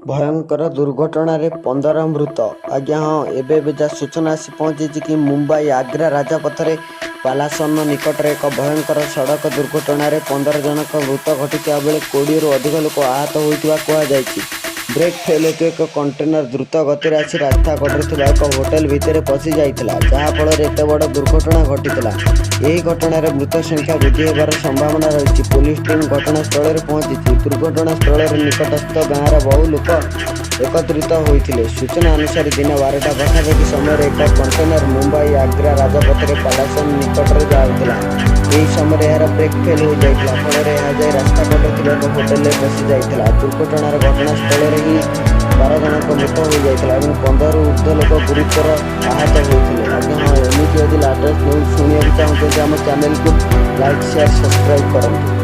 ଭୟଙ୍କର ଦୁର୍ଘଟଣାରେ 15 ମୃତ। ଆଜ୍ଞା ହଁ, ଏବେ ଏବେ ଯାହା ସୂଚନା ଆସି ପହଞ୍ଚିଛି କି ମୁମ୍ବାଇ ଆଗ୍ରା ରାଜପଥରେ ପାଲାସନ ନିକଟରେ ଏକ ଭୟଙ୍କର ସଡ଼କ ଦୁର୍ଘଟଣାରେ 15 ଜଣଙ୍କ ମୃତ ଘଟିଥିବା ବେଳେ 20ରୁ ଅଧିକ ଲୋକ ଆହତ ହୋଇଥିବା କୁହାଯାଇଛି। ବ୍ରେକ୍ ଫେଲ୍ ହେତୁ ଏକ କଣ୍ଟେନର ଦ୍ରୁତ ଗତିରେ ଆସି ରାସ୍ତା କଡ଼ରେ ଥିବା ଏକ ହୋଟେଲ ଭିତରେ ପଶି ଯାଇଥିଲା, ଯାହାଫଳରେ ଏତେ ବଡ଼ ଦୁର୍ଘଟଣା ଘଟିଥିଲା। ଏହି ଘଟଣାରେ ମୃତ ସଂଖ୍ୟା ବୃଦ୍ଧି ହେବାର ସମ୍ଭାବନା ରହିଛି। ପୋଲିସ ଟିମ୍ ଘଟଣାସ୍ଥଳରେ ପହଞ୍ଚିଛି। ଦୁର୍ଘଟଣାସ୍ଥଳରେ ନିକଟସ୍ଥ ଗାଁର ବହୁ ଲୋକ ଏକତ୍ରିତ ହୋଇଥିଲେ। ସୂଚନା ଅନୁସାରେ, ଦିନ 12ଟା ପାଖାପାଖି ସମୟରେ ଏକ କଣ୍ଟେନର ମୁମ୍ବାଇ ଆଗ୍ରା ରାଜପଥରେ ପାଲାସନ ନିକଟରେ ଯାଉଥିଲା। ଏହି ସମୟରେ ଏହାର ବ୍ରେକ୍ ଫେଲ୍ ହୋଇଯାଇଥିଲା। ଫଳରେ ଏହା ଯାଇ ରାସ୍ତା କଡ଼ରେ ଥିବା ଏକ ହୋଟେଲରେ ପଶି ଯାଇଥିଲା। ଦୁର୍ଘଟଣାର ଘଟଣାସ୍ଥଳରେ ହିଁ 12 ଜଣଙ୍କ ମୃତ ହୋଇଯାଇଥିଲା ଏବଂ 15ରୁ ଉର୍ଦ୍ଧ୍ୱ ଲୋକ ଗୁରୁତର ଆହତ ହୋଇଥିଲେ। ଆଜ୍ଞା ହଁ, ଏମିତି ଯଦି ଲାଟେଷ୍ଟ ନ୍ୟୁଜ୍ ଶୁଣିବାକୁ ଚାହୁଁଛନ୍ତି, ଆମ ଚ୍ୟାନେଲକୁ ଲାଇକ୍, ସେୟାର, ସବସ୍କ୍ରାଇବ୍ କରନ୍ତୁ।